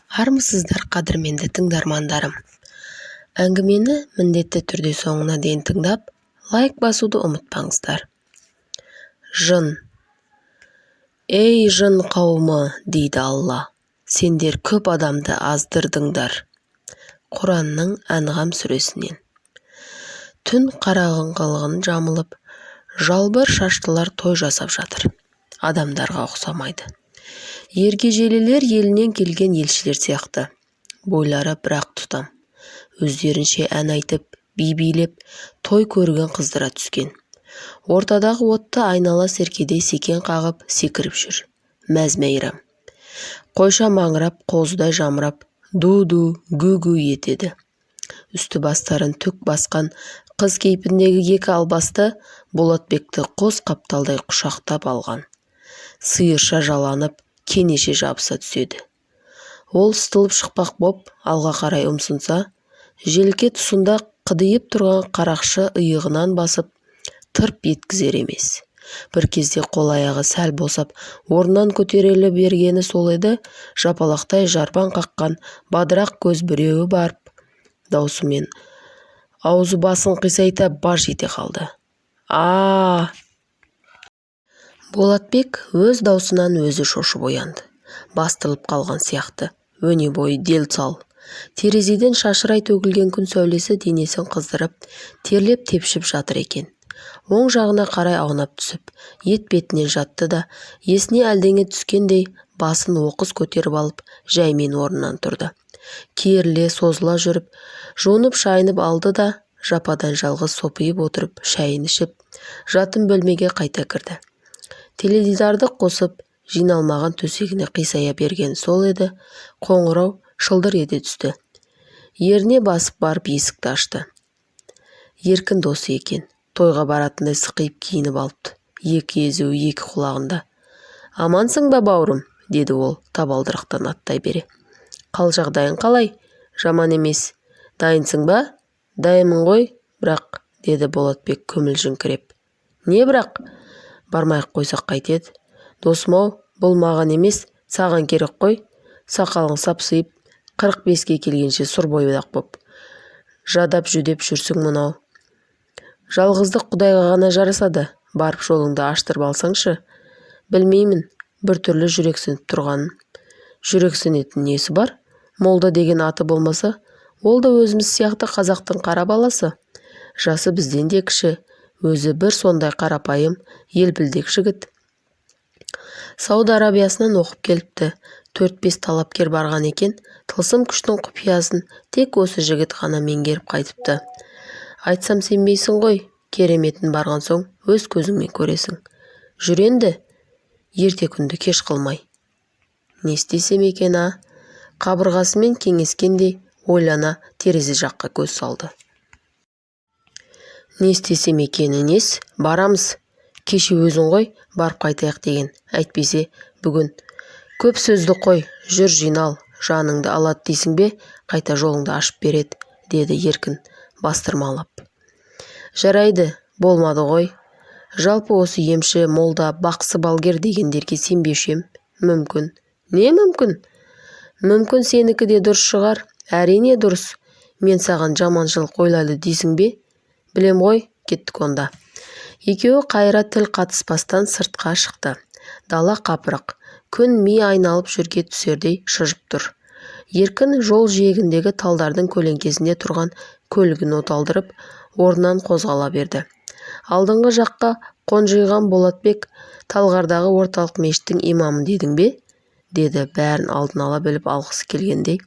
Армысыздар, қадірменді тыңдармандарым! Әңгімені міндетті түрде соңына дейін тыңдап, лайк басуды ұмытпаңыздар. Жын. Ей, жын қауымы, дейді Алла, сендер көп адамды аздырдыңдар. Құранның Әнғам сүресінен. Түн қараңғылығын жамылып, жалбыр шаштылар той жасап жатыр. Адамдарға ұқсамайды. Ергежейлілер елінен келген елшілер сияқты. Бойлары бір-ақ тұтам. Өздерінше ән айтып, би билеп, той көрігін қыздыра түскен. Ортадағы отты айнала серкедей секең қағып, секіріп жүр. Мәз-мейрам. Қойша маңырап, қозыдай жамырап, ду-ду, гү-гү етеді. Үсті-бастарын түк басқан қыз кейпіндегі екі албасты Болатбекті қос қапталдай құшақтап алған. Сиырша жаланып, кенеше жабыса түседі. Ол сытылып шықпақ боп, алға қарай ұмсынса, желке тұсында қыдиып тұрған қарақшы иығынан басып, тырп еткізер емес. Бір кезде қол-аяғы сәл босап, орнынан көтеріле бергені сол еді, жапалақтай жарбаң қаққан бадырақ көз біреуі барып, даусымен аузы басын қисайта баж ете қалды. А! Болатбек өз даусынан өзі шошып оянды. Бастырылып қалған сияқты, өне бойы дел-сал. Терезеден шашырай төгілген күн сәулесі денесін қыздырып, терлеп-тепшіп жатыр екен. Оң жағына қарай аунап түсіп, етпетінен жатты да, есіне әлдене түскендей басын оқыс көтеріп алып, жаймен орнынан тұрды. Керіле созыла жүріп, жуынып-шайынып алды да, жападан жалғыз сопиып отырып шайын ішіп, жатын бөлмеге қайта кірді. Теледидарды қосып, жиналмаған төсегіне қисая берген сол еді, қоңырау шылдыр ете түсті. Еріне басып барып есікті ашты. Еркін досы екен. Тойға баратындай сықиып киініп алыпты. Екі езуі екі құлағында. Амансың ба, бауырым? Деді ол табалдырықтан аттай бере. Қал жағдайың қалай? Жаман емес. Дайынсың ба? Дайынмын ғой, бірақ, деді Болатбек күмілжіңкіреп. Не бірақ? Бармай-ақ қойсақ қайтеді? Досым-ау, бұл маған емес, саған керек қой. Сақалың сапсиып, 45-ке келгенше сұр бойдақ боп. Жадап-жүдеп жүрсің мынау. Жалғыздық Құдайға ғана жарасады. Барып жолыңды аштырып алсаңшы. Білмеймін, бір түрлі жүрексініп тұрғанын. Жүрексінетін несі бар? Молда деген аты болмаса, ол да өзіміз сияқты қазақтың қара баласы. Жасы бізден де кіші, өзі бір сондай қарапайым, елпілдек жігіт. Сауд Арабиясынан оқып келіпті. 4-5 талапкер барған екен, тылсым күштің құпиясын тек осы жігіт ғана меңгеріп қайтыпты. Айтсам сенбейсің ғой, кереметін барған соң өз көзіңмен көресің. Жүр енді, ерте күнді кеш қылмай. Не істесем екен, а? Қабырғасымен кеңескендей ойлана терезе жаққа көз салды. Не істесем екені нес, барамыз. Кеше өзің ғой, барып қайтайық деген, әйтпесе бүгін. Көп сөзді қой, жүр жинал, жаныңды алады дейсің бе, қайта жолыңды ашып береді, деді Еркін бастырмалап. Жарайды, болмады ғой. Жалпы осы емші, молда, бақсы балгер дегендерге сенбеуші ем. Мүмкін. Не мүмкін? Мүмкін сенікі де дұрыс шығар. Әрине дұрыс. Мен саған жаманшылық ойлайды дейсің бе? Білем ғой, кеттік онда. Екеуі қайыра тіл қатыспастан сыртқа шықты. Дала қапырық. Күн ми айналып жерге түсердей шыжып тұр. Еркін жол жиегіндегі талдардың көлеңкесінде тұрған көлігін оталдырып, орнынан қозғала берді. Алдыңғы жаққа қонжиған Болатбек Талғардағы орталық мешіттің имамы дедің бе? Деді бәрін алдын ала біліп алғысы келгендей,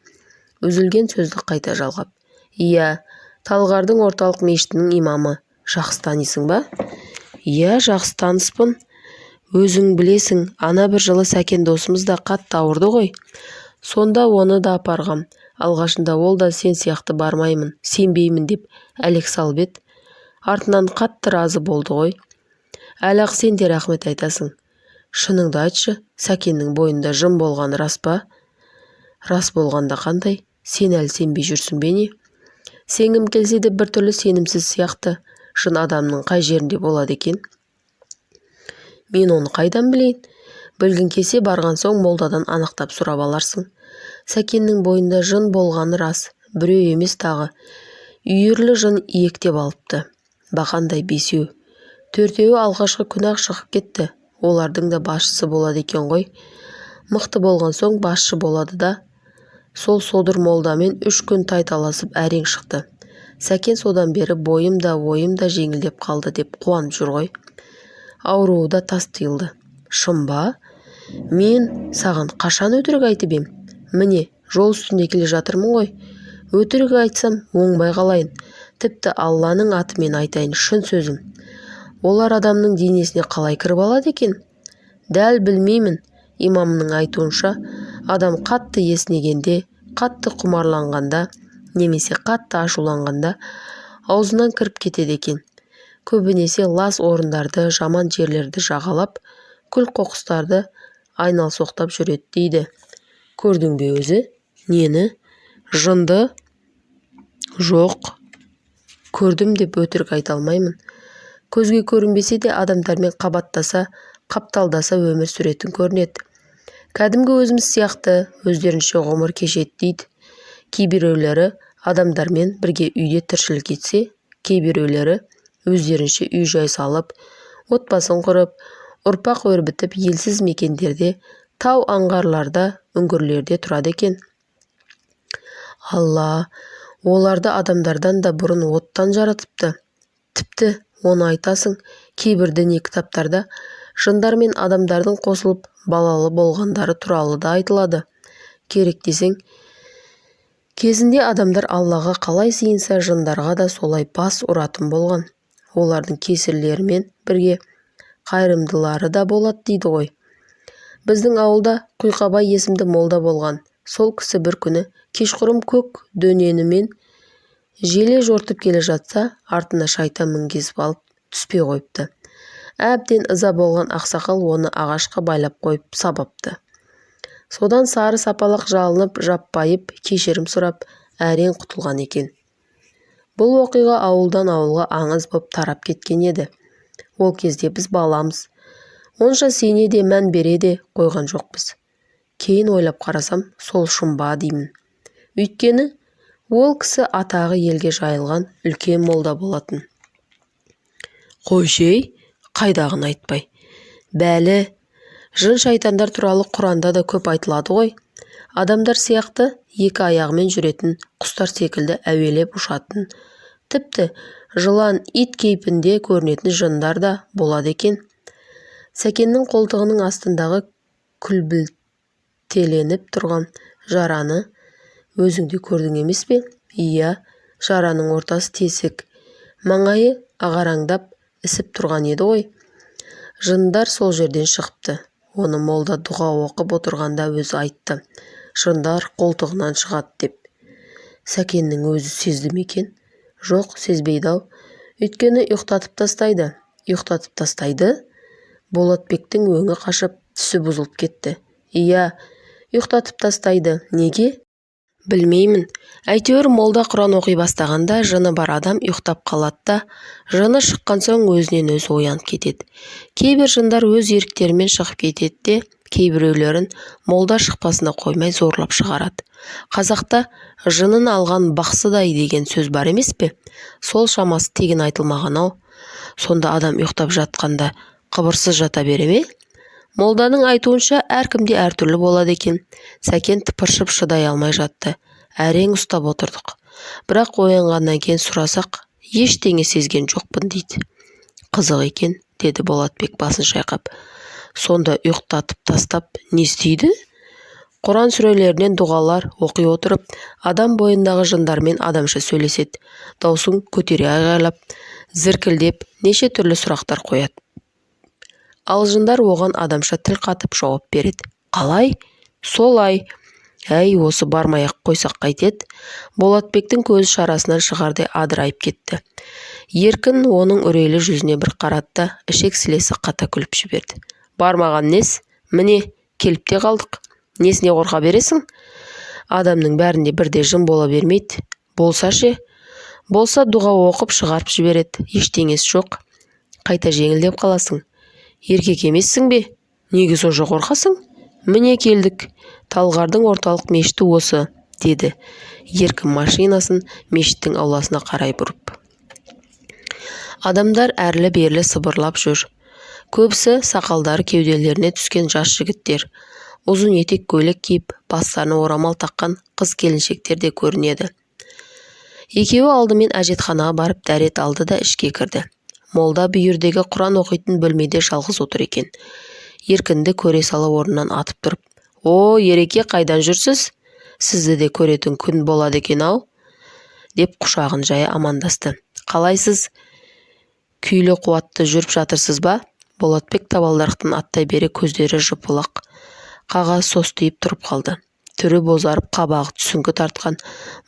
үзілген сөзді қайта жалғап. Иә, Талғардың орталық мешітінің имамы. Жақсы танисың ба? Иә, жақсы таныспын. Өзің білесің, ана бір жылы Сәкен досымыз да қатты ауырды ғой. Сонда оны да апарғам. Алғашында ол да сен сияқты бармаймын, сенбеймін деп әлек салып еді. Артынан қатты разы болды ғой. Әлі-ақ сен де рахмет айтасың. Шыныңды айтшы, Сәкеннің бойында жын болғаны рас па? Рас болғанда қандай? Сен әлі сенбей жүрсің бе не? Сенгім келсе де біртүрлі сенімсіз сияқты. Жын адамның қай жерінде болады екен? Мен оны қайдан білейін? Білгің келсе барған соң молдадан анықтап сұрап аларсың. Сәкеннің бойында жын болғаны рас. Біреу емес тағы. Үйірлі жын иектеп алыпты. Бақандай бесеу. Төртеуі алғашқы күні-ақ шығып кетті. Олардың да басшысы болады екен ғой. Мықты болған соң басшы болады да. Сол содыр молдамен 3 күн тайталасып әрең шықты. Сәкен содан бері бойым да, ойым да жеңілдеп қалды деп қуанып жүр ғой. Ауруы да тас тыйылды. Шын ба? Мен саған қашан өтірік айтып ем? Міне, жол үстінде келе жатырмын ғой. Өтірік айтсам, оңбай қалайын. Тіпті Алланың атымен айтайын, шын сөзім. Олар адамның денесіне қалай кіріп алады екен? Дәл білмеймін. Имамның айтуынша, адам қатты есінегенде, қатты құмарланғанда, немесе қатты ашуланғанда аузынан кіріп кетеді екен. Көбінесе лас орындарды, жаман жерлерді жағалап, күл-қоқыстарды айналсоқтап жүреді дейді. Көрдің бе өзі? Нені? Жынды? Жоқ. Көрдім деп өтірік айта алмаймын. Көзге көрінбесе де адамдармен қабаттаса, қапталдаса өмір сүретін көрінеді. Кәдімгі өзіміз сияқты өздерінше ғұмыр кешеді дейді. Кейбіреулері адамдармен бірге үйде тіршілік етсе, кейбіреулері өздерінше үй-жай салып, отбасын құрып, ұрпақ өрбітіп елсіз мекендерде, тау аңғарларда, үңгірлерде тұрады екен. Алла оларды адамдардан да бұрын оттан жаратыпты. Тіпті оны айтасың, кейбір діни кітаптарда жындар мен адамдардың қосылып балалы болғандары туралы да айтылады. Керек десең, кезінде адамдар Аллаға қалай сиынса, жындарға да солай бас ұратын болған. Олардың кесірлерімен бірге қайырымдылары да болады дейді ғой. Біздің ауылда Құйқабай есімді молда болған. Сол кісі бір күні кешқұрым көк дөненімен желе жортып келе жатса, артына шайтан мінгесіп алып түспей қойыпты. Әбден ыза болған ақсақал оны ағашқа байлап қойып сабапты. Содан сары сапалақ жалынып, жаппайып, кешірім сұрап, әрең құтылған екен. Бұл оқиға ауылдан ауылға аңыз боп тарап кеткен еді. Ол кезде біз баламыз. Онша сене де мән бере де қойған жоқпыз. Кейін ойлап қарасам, сол шын ба деймін. Өйткені ол кісі атағы елге жайылған үлкен молда болатын. Қойшы-ей, қайдағыны айтпай. Бәлі, жын-шайтандар туралы Құранда да көп айтылады ғой. Адамдар сияқты екі аяғымен жүретін, құстар секілді әуелеп ұшатын, тіпті жылан, ит кейпінде көрінетін жындар да болады екен. Сәкеннің қолтығының астындағы күлбілтеленіп тұрған жараны өзің де көрдің емес пе? Иә, жараның ортасы тесік, маңайы ағараңдап ісіп тұрған еді ғой. Жындар сол жерден шығыпты. Оны молда дұға оқып отырғанда өзі айтты. Жындар қолтығынан шығады деп. Сәкеннің өзі сезді ме екен? Жоқ, сезбейді-ау. Өйткені ұйықтатып тастайды. Ұйықтатып тастайды? Болатбектің өңі қашып, түсі бұзылып кетті. Иә, ұйықтатып тастайды. Неге? Білмеймін. Әйтеуір молда Құран оқи бастағанда жыны бар адам ұйықтап қалады да, жыны шыққан соң өзінен өзі оянып кетеді. Кейбір жындар өз еріктерімен шығып кетеді де, кейбіреулерін молда шықпасына қоймай зорлап шығарады. Қазақта жынын алған бақсыдай деген сөз бар емес пе? Сол шамасы тегін айтылмаған-ау. Сонда адам ұйықтап жатқанда қыбырсыз жата бере ме? Молданың айтуынша әркімде әртүрлі болады екен. Сәкен тыпыршып шыдай алмай жатты. Әрең ұстап отырдық. Бірақ оянғаннан кейін сұрасақ, ештеңе сезген жоқпын дейді. Қызық екен, деді Болатбек басын шайқап. Сонда ұйықтатып тастап не істейді? Құран сүрелерінен дұғалар оқи отырып, адам бойындағы жындармен адамша сөйлеседі. Даусын көтере айғайлап, зіркілдеп, неше түрлі сұрақтар қояды. Ал жындар оған адамша тіл қатып жауап береді. Қалай? Солай. Әй, осы бармай-ақ қойсақ қайтеді? Болатбектің көзі шарасынан шығардай адырайып кетті. Еркін оның үрейлі жүзіне бір қарады да, ішек-сілесі қата күліп жіберді. Бармаған нес? Міне, келіп те қалдық. Несіне қорқа бересің? Адамның бәрінде бірдей жын бола бермейді. Болса ше? Болса дұға оқып шығарып жібереді. Ештеңесі жоқ. Қайта жеңілдеп қаласың. Еркек емессің бе? Неге сонша қорқасың? Міне, келдік. Талғардың орталық мешіті осы, деді Еркін машинасын мешіттің ауласына қарай бұрып. Адамдар әрлі-берлі сыбырлап жүр. Көбісі сақалдары кеуделеріне түскен жас жігіттер. Ұзын етек көйлек киіп, бастарына орамал таққан қыз-келіншектер де көрінеді. Екеуі алдымен әжетханаға барып дәрет алды да ішке кірді. Молда бүйірдегі Құран оқитын бөлмеде жалғыз отыр екен. Еркінді көре сала орнынан атып тұрып: «О, Ереке, қайдан жүрсіз? Сізді де көретін күн болады екен-ау», – деп құшағын жая амандасты. «Қалайсыз? Күйлі қуатты жүріп жатырсыз ба?» Болатбек табалдырықтан аттай бере көздері жыпылық қаға состиып тұрып қалды. Түрі бозарып, қабағы түсіңкі тартқан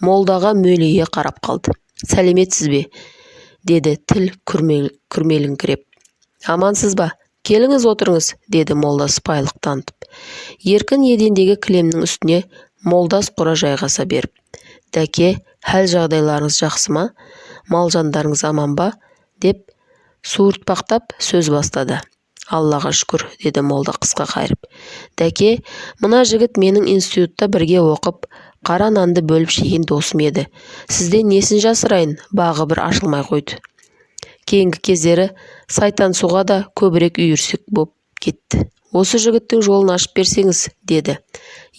молдаға мөлие қарап қалды. «Сәлеметсіз бе?» – деді тіл күрмеліңкіреп. «Амансыз ба? Келіңіз, отырыңыз», – деді молда сыпайылық танытып. Еркін едендегі кілемнің үстіне молдас құра жайғаса беріп: «Дәке, хәл-жағдайларыңыз жақсы ма? Мал-жандарыңыз аман ба?» – деп суыртпақтап сөз бастады. «Аллаға шүкір», – деді молда қысқа қайырып. «Дәке, мына жігіт менің институтта бірге оқып, қара нанды бөліп жеген досым еді. Сізден несін жасырайын, бағы бір ашылмай қойды. Кейінгі кездері сайтансуға да көбірек үйірсек боп кетті. Осы жігіттің жолын ашып берсеңіз», – деді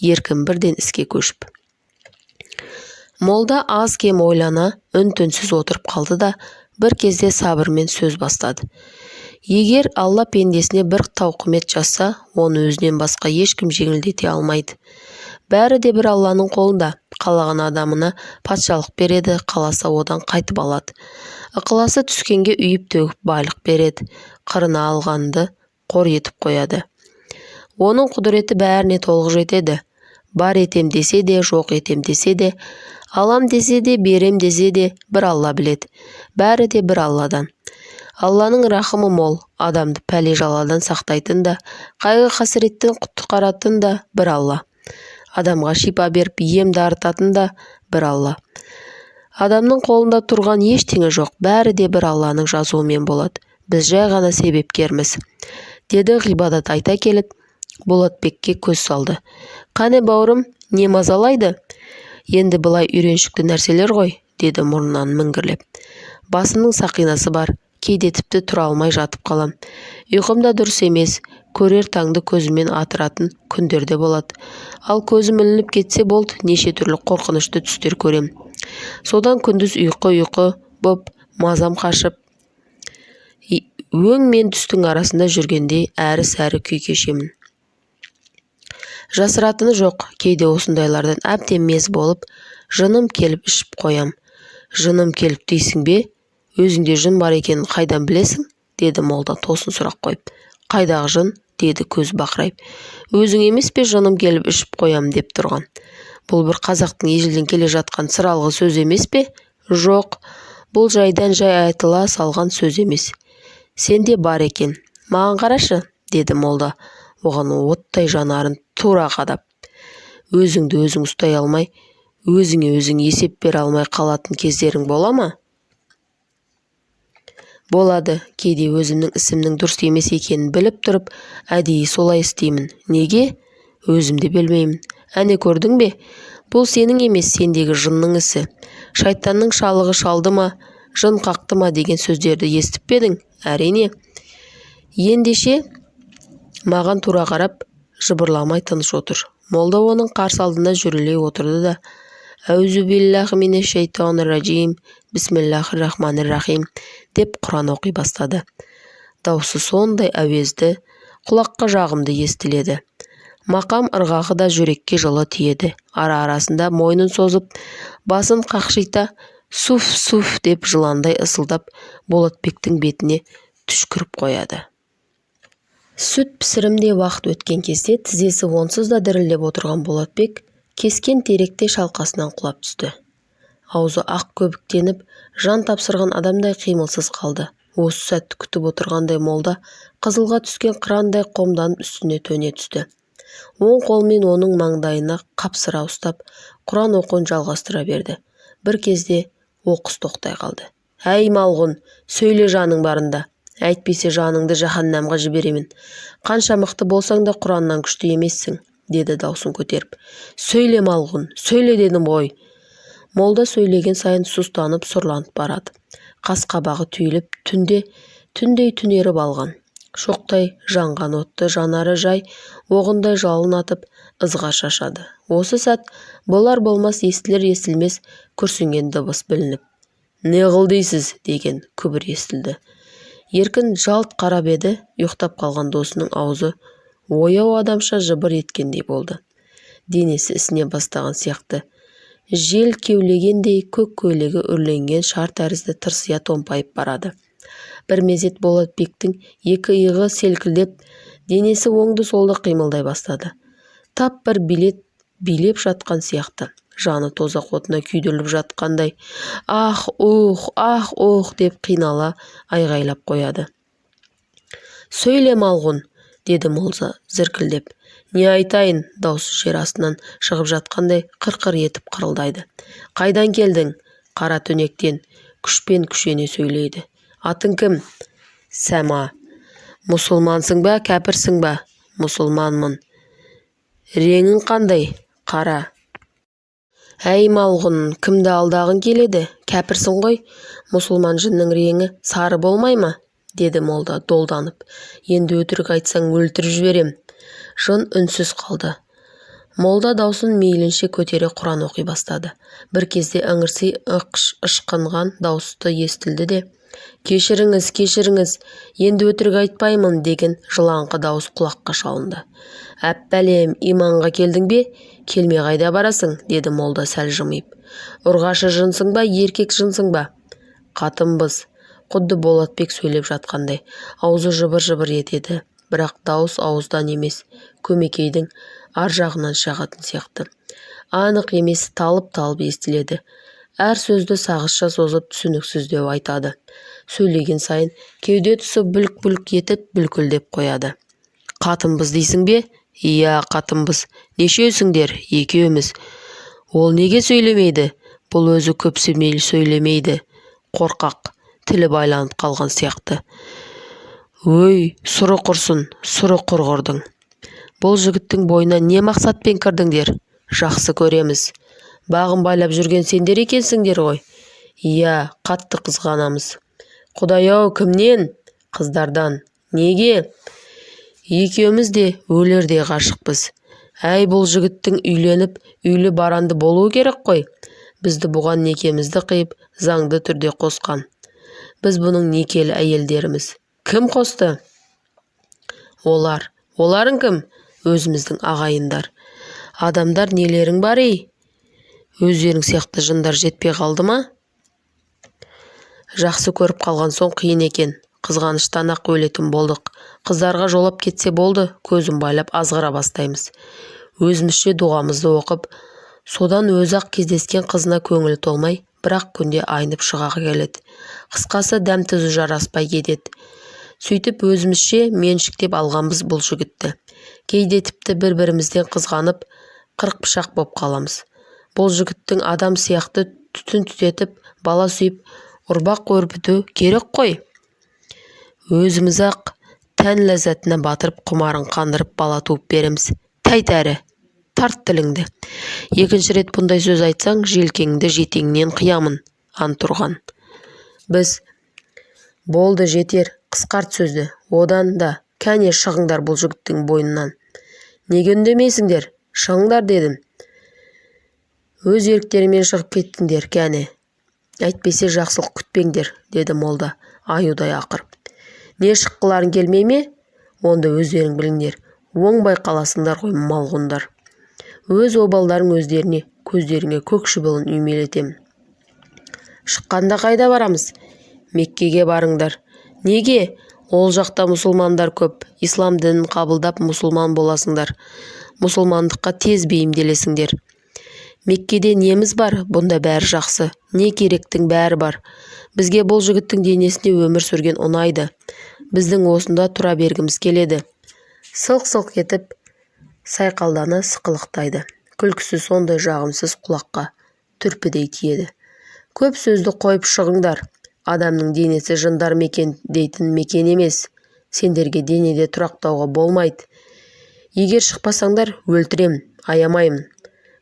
Еркін бірден іске көшіп. Молда аз-кем ойлана үн-түнсіз отырып қалды да, бір кезде сабырмен сөз бастады. «Егер Алла пендесіне бір тауқымет жазса, оны өзінен басқа ешкім жеңілдете алмайды. Бәрі де бір Алланың қолында. Қалаған адамына патшалық береді, қаласа, одан қайтып алады. Ықыласы түскенге үйіп-төгіп байлық береді, қырына алғанды қор етіп қояды. Оның құдіреті бәріне толық жетеді. Бар етем десе де, жоқ етем десе де, алам десе де, берем десе де, бір Алла біледі. Бәрі де бір Алладан. Алланың рахымы мол. Адамды пәле-жаладан сақтайтын да, қайғы-қасіреттен құтқаратын да бір Алла. Адамға шипа беріп, ем дарытатын да бір Алла. Адамның қолында тұрған ештеңе жоқ, бәрі де бір Алланың жазуымен болады. Біз жай ғана себепкерміз», – деді. Ғибадат айта келіп, Болатбекке көз салды. «Қане, бауырым, не мазалайды?» «Енді былай, үйреншікті нәрселер ғой», – деді мұрнынан міңгірлеп. «Басымның сақинасы бар. Кейде тіпті тұра алмай жатып қалам. Ұйқым да дұрыс емес. Көрер таңды көзіммен атыратын күндер де болады. Ал көзім ілініп кетсе болды, неше түрлі қорқынышты түстер көрем. Содан күндіз ұйқы-ұйқы боп, мазам қашып, өң мен түстің арасында жүргендей әрі-сәрі күй кешемін. Жасыратыны жоқ, кейде осындайлардан әбден мезі болып, жыным келіп ішіп қоям». «Жыным келіп дейсің бе? Өзіңде жын бар екенін қайдан білесің?» – деді молда тосын сұрақ қойып. «Қайдағы жын?» – деді көз бақырайып. «Өзің емес пе жыным келіп ішіп қоям деп тұрған? Бұл бір қазақтың ежелден келе жатқан сыралғы сөзі емес пе?» «Жоқ, бұл жайдан жай айтыла салған сөз емес. Сенде бар екен. Маған қарашы», – деді молда оған оттай жанарын тура қадап. «Өзіңді өзің ұстай алмай, өзіңе өзің есеп бере алмай қалатын кездерің бола ма?» «Болады. Кейде өзімнің ісімнің дұрыс емес екенін біліп тұрып, әдейі солай істеймін. Неге? Өзім де білмеймін. Әне, көрдің бе? Бұл сенің емес, сендегі жынның ісі. Шайтанның шалығы шалды ма, жын қақты ма деген сөздерді естіп пе едің?» «Әрине». «Ендеше, маған тура қарап, жыбырламай тыныш отыр». Молда оның қарсы алдына жүрелей отырды да: «Әузубиллахи минашшайтанир-ражим, бисмиллахир-рахманир-рахим», – деп Құран оқи бастады. Даусы сондай әуезді, құлаққа жағымды естіледі. Мақам ырғағы да жүрекке жылы тиеді. Ара-арасында мойнын созып, басын қақшита «суф-суф» деп жыландай ысылдап, Болатбектің бетіне түшкіріп қояды. Сүт пісірімдей уақыт өткен кезде тізесі онсыз да дірілдеп отырған Болатбек кескен теректей шалқасынан құлап түсті. Аузы ақ көбіктеніп, жан тапсырған адамдай қимылсыз қалды. Осы сәтті күтіп отырғандай, молда қызылға түскен қырандай қомданып үстіне төне түсті. Оң қолымен оның маңдайына қапсыра ұстап, Құран оқуын жалғастыра берді. Бір кезде оқыс тоқтай қалды. «Әй, малғұн, сөйле жаның барында! Әйтпесе жаныңды жаһаннамға жіберемін. Қанша мықты болсаң да Құраннан күшті емессің, деді даусын көтеріп. Сөйле, малғұн, сөйле дедім ғой. Молда сөйлеген сайын сұстанып, сұрланып барады. Қас-қабағы түйіліп, түндей түнеріп алған. Шоқтай жанған отты жанары жай оғындай жалын атып, ызғар шашады. Осы сәт болар-болмас естілер-естілмес күрсінген дыбыс білініп, «Не қыл дейсіз?» деген күбір естілді. Еркін жалт қарап еді, ұйықтап қалған досының аузы ояу адамша жыбыр еткендей болды. Денесі ісіне бастаған сияқты. Жел кеулегендей көк көйлегі үрленген шар тәрізді тырсия томпайып барады. Бір мезет Болатбектің екі иығы селкілдеп, денесі оңды-солды қимылдай бастады. Тап бір билет билеп жатқан сияқты. Жаны тозақ отына күйдіріліп жатқандай, ах, ух, ах, ух деп қинала айғайлап қояды. Сөйле, малғұн, деді молда зіркілдеп. Не айтайын, даусы жер астынан шығып жатқандай қыр-қыр етіп қырылдайды. Қайдан келдің? Қара түнектен. Күшпен күшене сөйлейді. Атың кім? Сәма. Мұсылмансың ба, кәпірсің ба? Мұсылманмын. Реңің қандай? Қара. Әй, малғұн, кімді алдағың келеді? Кәпірсің ғой. Мұсылман жынның реңі сары болмай ма? Деді молда долданып. Енді өтірік айтсаң, өлтіріп жіберем. Жын үнсіз қалды. Молда даусын мейлінше көтере Құран оқи бастады. Бір кезде ыңырси ышқынған дауысты естілді де, «Кешіріңіз, кешіріңіз, енді өтірік айтпаймын» деген жылаңқы дауыс құлаққа шалынды. Әппәлем, иманға келдің бе? Келмей қайда барасың? Деді молда сәл жымиып. Ұрғашы жынсың ба, еркек жынсың ба? Қатынбыз. Құдды Болатбек сөйлеп жатқандай, аузы жыбыр-жыбыр етеді, бірақ дауыс ауыздан емес, көмекейдің ар жағынан шығатын сияқты. Анық емес, талып-талып естіледі. Әр сөзді сағызша созып, түсініксіздеу айтады. Сөйлеген сайын кеуде тұсы бүлк-бүлк етіп, бүлкілдеп қояды. Қатынбыз дейсің бе? Иә, қатынбыз. Нешеусіңдер? Екеуміз. Ол неге сөйлемейді? Бұл өзі көп сөйлемейді. Қорқақ, тілі байланып қалған сияқты. Өй, сұры құрсын, сұры құрғырдың. Бұл жігіттің бойына не мақсатпен кірдіңдер? Жақсы көреміз. Бағын байлап жүрген сендер екенсіңдер ғой. Иә, қатты қызғанамыз. Құдай-ау, кімнен? Қыздардан. Неге? Екеуміз де өлердей ғашықпыз. Әй, бұл жігіттің үйленіп, үйлі баранды болуы керек қой. Бізді бұған некемізді қиып, заңды түрде қосқан. Біз бұның некелі әйелдеріміз. Кім қосты? Олар. Оларың кім? Өзіміздің ағайындар. Адамдар нелерің бар, ей? Өздерің сияқты жындар жетпей қалды ма? Жақсы көріп қалған соң қиын екен. Қызғаныштан-ақ өлетін болдық. Қыздарға жолап кетсе болды, көзін байлап азғыра бастаймыз. Өзімізше дұғамызды оқып, содан өзі-ақ кездескен қызына көңілі толмай, бір-ақ күнде айнып шыға келеді. Қысқасы, дәм-тұзы жараспай кетеді. Сөйтіп өзімізше меншіктеп алғанбыз бұл жігітті. Кейде тіпті бір-бірімізден қызғанып, қырық пышақ боп қаламыз. Бұл жігіттің адам сияқты түтін түтетіп, бала сүйіп, ұрпақ өрбіту керек қой. Өзіміз-ақ тән ләззатына батырып, құмарын қандырып, бала туып береміз. Тәйт әрі, тарт тіліңді. Екінші рет бұндай сөз айтсаң, желкеңді жетеңнен қиямын, антұрған. Біз болды, жетер, қысқарт сөзді. Одан да кәне шығыңдар бұл жігіттің бойынан. Неге үндемейсіңдер? Шығыңдар дедім. Өз еріктерімен шығып кеттіңдер, кәне. Әйтпесе жақсылық күтпеңдер, деді молда аюдай ақырып. Не шыққыларың келмей ме? Онда өздерің біліңдер. Оңбай қаласыңдар ғой, малғұндар. Өз обалдарың өздеріне, көздеріңе көк шыбын үймелетем. Шыққанда қайда барамыз? Меккеге барыңдар. Неге? Ол жақта мұсылмандар көп. Ислам дінін қабылдап, мұсылман боласыңдар. Мұсылмандыққа тез бейімделесіңдер. Меккеде неміз бар, бұнда бәрі жақсы. Не керектің бәрі бар. Бізге бұл жігіттің денесінде өмір сүрген ұнайды. Біздің осында тұра бергіміз келеді. Сылқ-сылқ етіп, сайқалдана сықылықтайды. Күлкісі сондай жағымсыз, құлаққа түрпідей тиеді. Көп сөзді қойып шығыңдар. Адамның денесі жындар мекендейтін мекен емес. Сендерге денеде тұрақтауға болмайды. Егер шықпасаңдар, өлтірем, аямаймын.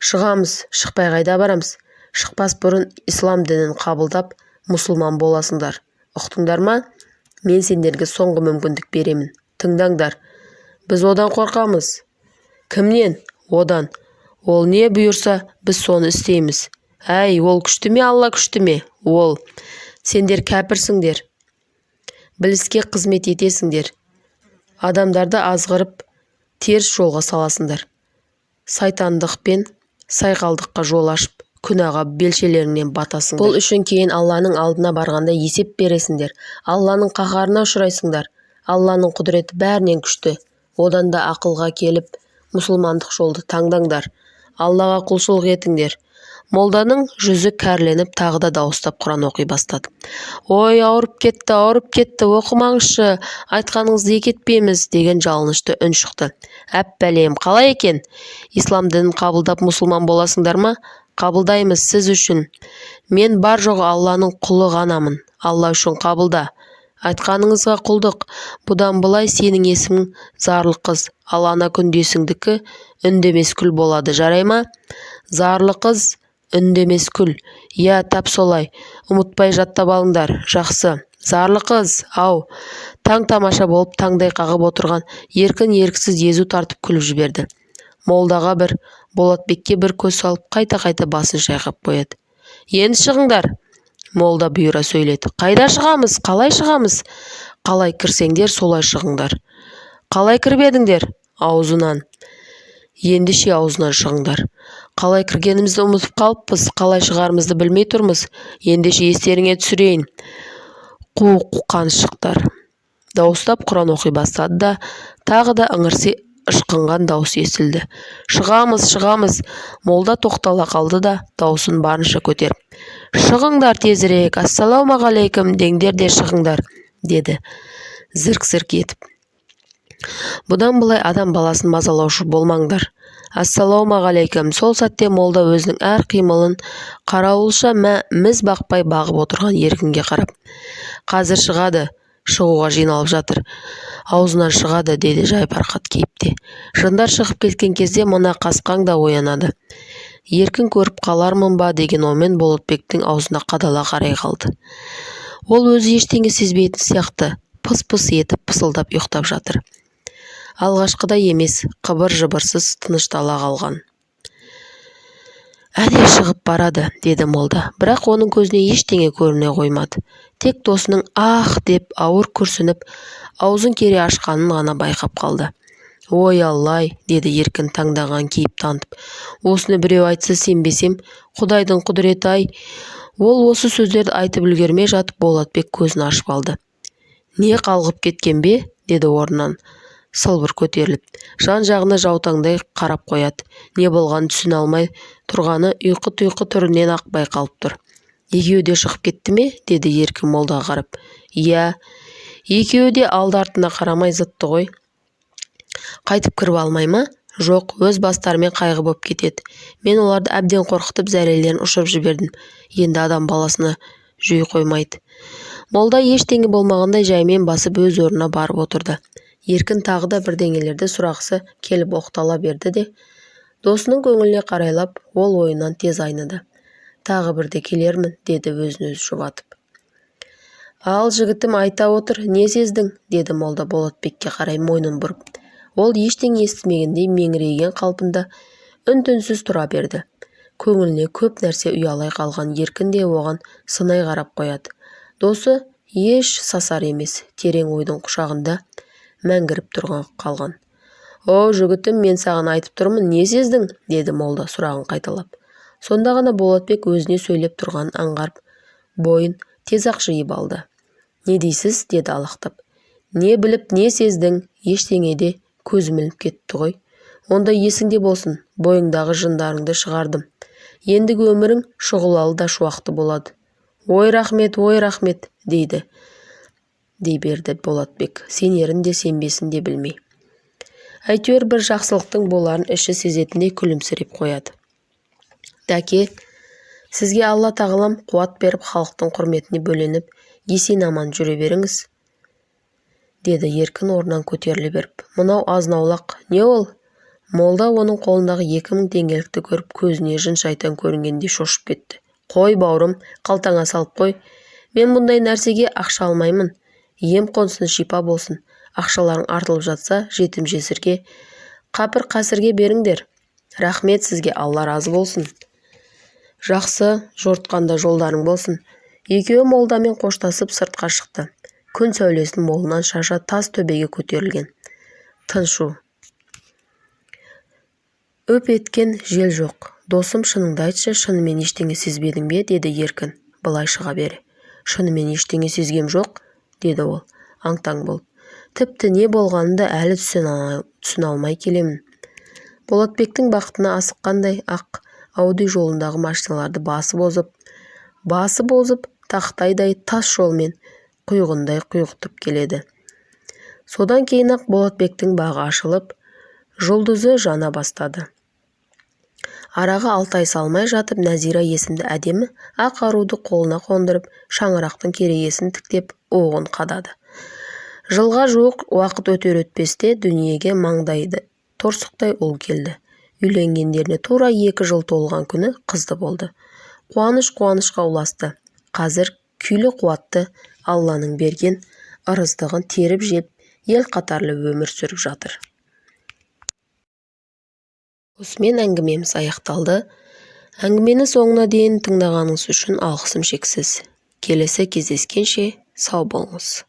Шығамыз, шықпай қайда барамыз? Шықпас бұрын ислам дінін қабылдап, мұсылман боласыңдар. Ұқтыңдар ма? Мен сендерге соңғы мүмкіндік беремін. Тыңдаңдар. Біз одан қорқамыз. Кімнен? Одан. Ол не бұйырса, біз соны істейміз. Әй, ол күшті ме, Алла күшті ме? Ол. Сендер кәпірсіңдер. Біліске қызмет етесіңдер. Адамдарды азғырып, теріс жолға саласыңдар. Сайтандық пен сайқалдыққа жол ашып, күнәға белшелеріңнен батасыңдар. Бұл үшін кейін Алланың алдына барғанда есеп бересіңдер. Алланың қаһарына ұшырайсыңдар. Алланың құдіреті бәрінен күшті. Одан да ақылға келіп, мұсылмандық жолды таңдаңдар. Аллаға құлшылық етіңдер. Молданың жүзі кәрленіп, тағы да дауыстап құран оқи бастады. Ой, ауырып кетті, ауырып кетті, оқымаңызшы, айтқаныңызды екі етпейміз, деген жалынышты үн шықты. Әп бәлем, қалай екен? Ислам дінін қабылдап, мұсылман боласыңдар ма? Қабылдаймыз сіз үшін. Мен бар-жоғы Алланың құлы ғанамын. Алла үшін қабылда. Айтқаныңызға құлдық. Бұдан былай сенің есімің Зарлы қыз, ал ана күндесіңдікі Үндемес Күл болады, жарай ма? Зарлы қыз, Үндемес Күл. Иә, тап солай. Ұмытпай жаттап алыңдар. Жақсы. Зарлы қыз, ау. Таң-тамаша болып таңдай қағып отырған Еркін еріксіз езу тартып күліп жіберді. Молдаға бір, Болатбекке бір көз салып, қайта-қайта басын шайқап қояды. Енді шығыңдар! Молда бұйыра сөйледі. Қайда шығамыз? Қалай шығамыз? Қалай кірсеңдер, солай шығыңдар. Қалай кіріп едіңдер? Аузынан. Ендеше аузынан шығыңдар. Қалай кіргенімізді ұмытып қалыппыз, қалай шығарымызды білмей тұрмыз. Ендеше естеріңе түсірейін. Қу қуқаншықтар. Дауыстап құран оқи бастады да, тағы да ыңырси ышқынған дауыс естілді. Шығамыз, шығамыз. Молда тоқтала қалды да, даусын барынша көтеріп. Шығыңдар тезірек, ассалаумағалейкум деңдер де шығыңдар, деді зірк-зірк етіп. Бұдан былай адам баласын мазалаушы болмаңдар. Ассалаумағалейкум. Сол сәтте молда өзінің әр қимылын қарауылша міз бақпай бағып отырған Еркінге қарап. Қазір шығады, шығуға жиналып жатыр. Аузынан шығады, деді жайбарақат кейіпте. Жындар шығып кеткен кезде мына қасқаң да оянады. Еркін көріп қалармын ба деген оймен Болатбектің аузына қадала қарай қалды. Ол өзі ештеңе сезбейтін сияқты, пыс-пыс етіп пысылдап ұйықтап жатыр. Алғашқыдай емес, қыбыр-жыбырсыз тыныштала қалған. Әне шығып барады, деді молда, бірақ оның көзіне ештеңе көріне қоймады. Тек досының «ах» деп ауыр күрсініп, аузын кере ашқанын ғана байқап қалды. Ой, Алла-ай, деді Еркін таңданған кейіп танытып. Осыны біреу айтса сенбесем, Құдайдың құдіреті-ай. Ол осы сөздерді айтып үлгермей жатып Болатбек көзін ашып алды. Не қалғып кеткен бе? Деді орнынан сылбыр көтеріліп. Жан-жағына жаутаңдай қарап қояды. Не болғанын түсіне алмай тұрғаны ұйқы-тұйқы түрінен-ақ байқалып тұр. Екеуі де шығып кетті ме? Деді Еркін молдаға қарап. Иә, екеуі де алды-артына қарамай зытты ғой. Қайтып кіріп алмай ма? Жоқ, өз бастарымен қайғы боп кетеді. Мен оларды әбден қорқытып, зәрелерін ұшырып жібердім. Енді адам баласына жүй қоймайды. Молда ештеңе болмағандай жаймен басып өз орнына барып отырды. Еркін тағы да бірдеңелерді сұрағысы келіп оқтала берді де, досының көңіліне қарайлап, ол ойынан тез айныды. Тағы бірде келермін, деді өзін-өзі жұбатып. Ал, жігітім, айта отыр, не сездің? Деді молда Болатбекке қарай мойнын бұрып. Ол ештеңе естімегендей меңірейген қалпында үн-түнсіз тұра берді. Көңіліне көп нәрсе ұялай қалған Еркін де оған сынай қарап қояды. Досы еш сасар емес, терең ойдың құшағында мәңгіріп тұрған қалған. О, жігітім, мен саған айтып тұрмын, не сездің? Деді молда сұрағын қайталап. Сонда ғана Болатбек өзіне сөйлеп тұрғанын аңғарып, бойын тез-ақ жиып алды. Не дейсіз? Деді алақтап. Не біліп, не сездің? Ештеңеде көзім ілініп кетті ғой. Онда есіңде болсын, бойыңдағы жындарыңды шығардым. Ендігі өмірің шұғылалы да шуақты болады. Ой, рахмет, ой, рахмет, дейді дей берді Болатбек, сенерін де, сенбесін де білмей. Әйтеуір бір жақсылықтың боларын іші сезетіндей күлімсіреп қояды. Дәке, сізге Алла тағалам қуат беріп, халықтың құрметіне бөленіп, Есен-аман жүре беріңіз, деді Еркін орнынан көтеріле беріп. Мынау азын-аулақ. Не ол? Молда оның қолындағы 2000 теңгелікті көріп, көзіне жын-шайтан көрінгендей шошып кетті. Қой, бауырым, қалтаңа салып қой. Мен бұндай нәрсеге ақша алмаймын. Ем қонсын, шипа болсын. Ақшаларың артылып жатса, жетім-жесірге, қапір-қасірге беріңдер. Рахмет сізге, Алла разы болсын. Жақсы жортқанда жолдарың болсын. Екеуі молдамен қоштасып сыртқа шықты. Күн сәулесін молынан шаша тас төбеге көтерілген. Тыншу. Үп еткен жел жоқ. Досым, шыныңды айтшы, шынымен ештеңе сезбедің бе, деді Еркін былай шыға бере. Шынымен ештеңе сезгем жоқ, деді ол аң-таң болып. Тіпті не болғанын да әлі түсіне алмай келемін. Болатбектің бақытына асыққандай ақ Ауди жолындағы машиналарды басып озып, тақтайдай тас жолмен құйғындай құйғытып келеді. Содан кейін-ақ Болатбектің бағы ашылып, жұлдызы жана бастады. Араға 6 ай салмай жатып Нәзира есімді әдемі ақ аруды қолына қондырып, шаңырақтың керегесін тіктеп, уығын қадады. Жылға жуық уақыт өтер-өтпесте дүниеге маңдайды торсықтай ұл келді. Үйленгендеріне тура 2 жыл толған күні қызды болды. Қуаныш қуанышқа ұласты. Қазір күйлі қуатты, Алланың берген ырыздығын теріп жеп, ел қатарлы өмір сүріп жатыр. Осымен әңгімеміз аяқталды. Әңгімені соңына дейін тыңдағаныңыз үшін алғысым шексіз. Келесі кездескенше сау болыңыз.